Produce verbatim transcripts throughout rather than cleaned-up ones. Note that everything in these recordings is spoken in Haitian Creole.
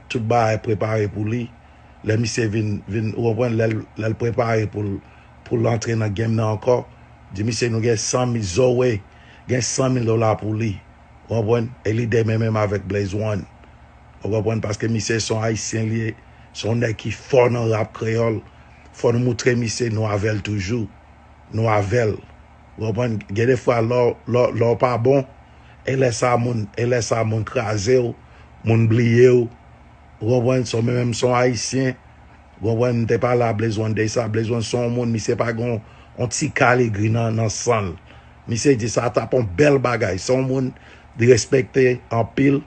tout bagay prepare pou li. Lè misye vin, vin, ou konprann, lè l, lè l prepare pou l, pou l antre nan game nan ankò, di misye nou gen san mil, Zoe, gen san mil dola pou li. Ou konprann? E li demen menm avèk Blaze One. Ou konprann? Paske misye se yon Ayisyen li ye, se yon nèg ki fò nan rap kreyòl. Fò nou moutre misye nou avè l toujou. Nou avè l. Ou konprann? Gen de fwa lè w, lè w, lè w pa bon, e lè sa moun, e lè sa moun kraze w, moun bliye w. Ou konprann? So, mwen menm se yon Ayisyen. Ou konprann? M te pale a Blaze One de sa. Blaze One se yon moun, misye pa gen yon, yon ti kaligri nan, nan san l. Misye di sa t ap yon bèl bagay. Se yon moun li respekte anpil.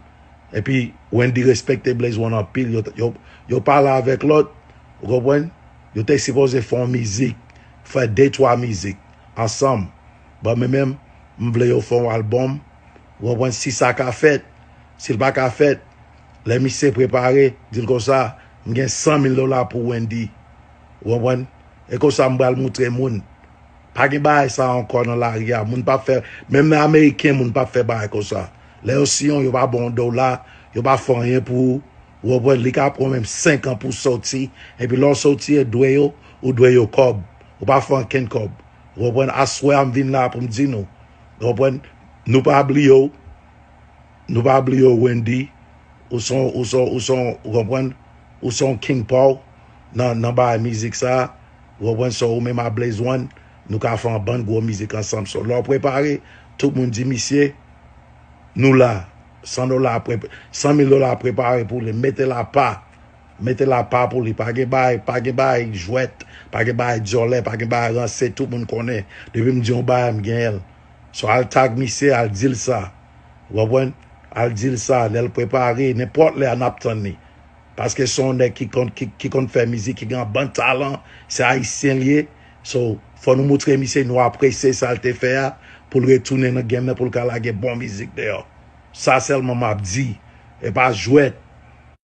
Epi Wendy respekte Blaze One anpil. Yo, yo, yo pale avèk lòt. Ou konprann? Yo te sipoze fè yon mizik. Fè de twa mizik ansanm. Bon, mwen menm, m vle yo fè yon albòm. Ou konprann? Si sa ka fèt, si l pa ka fèt, lè misye prepare, di l konsa, m gen san mil dola pou Wendy. Ou konprann? E konsa m pral moutre moun. Pa gen bagay sa ankò nan lari a. Moun p ap fè, menm nan Ameriken, moun p ap fè bagay konsa. Lè yo siyen w, yo pa ba w yon dola, yo pa fè anyen pou ou. Ou konprann? Li ka pran menm senk an pou w soti. Epi lè w soti, e dwe yo, ou dwe yo kòb. Ou pa fè ankenn kòb. Ou konprann? Aswè a, m vin la pou m di nou. Ou konprann? Nou pa bliye w. Nou pa bliye w, Wendy. Ou se yon, ou se yon, ou se yon, ou konprann? Ou se yon king pa w nan, nan bagay mizik sa. Ou konprann? So, ou menm a Blaze One, nou ka fè yon bann gwo mizik ansanm. So, lè w prepare, tout moun di misye, nou la. San dola, pre-, san mil dola prepare pou li. Mete l apa. Mete l apa pou li. Pa gen bagay, pa gen bagay jwèt, pa gen bagay dyòlè, pa gen bagay ranse, tout moun konnen. Depi m di yon bagay, m genyen l. So, al tag misye, al di l sa. Ou konprann? Al di l sa, lè l prepare, nenpòt lè a n ap tann li. Paske se yon nèg ki konn, ki, ki konn fè mizik, ki gen yon bann talan, se Ayisyen li ye. So, fò nou moutre misye nou apresye sa l te fè a, pou l retounen nan game nan, pou l ka lage bon mizik deyò. Sa sèlman m ap di. E pa jwèt.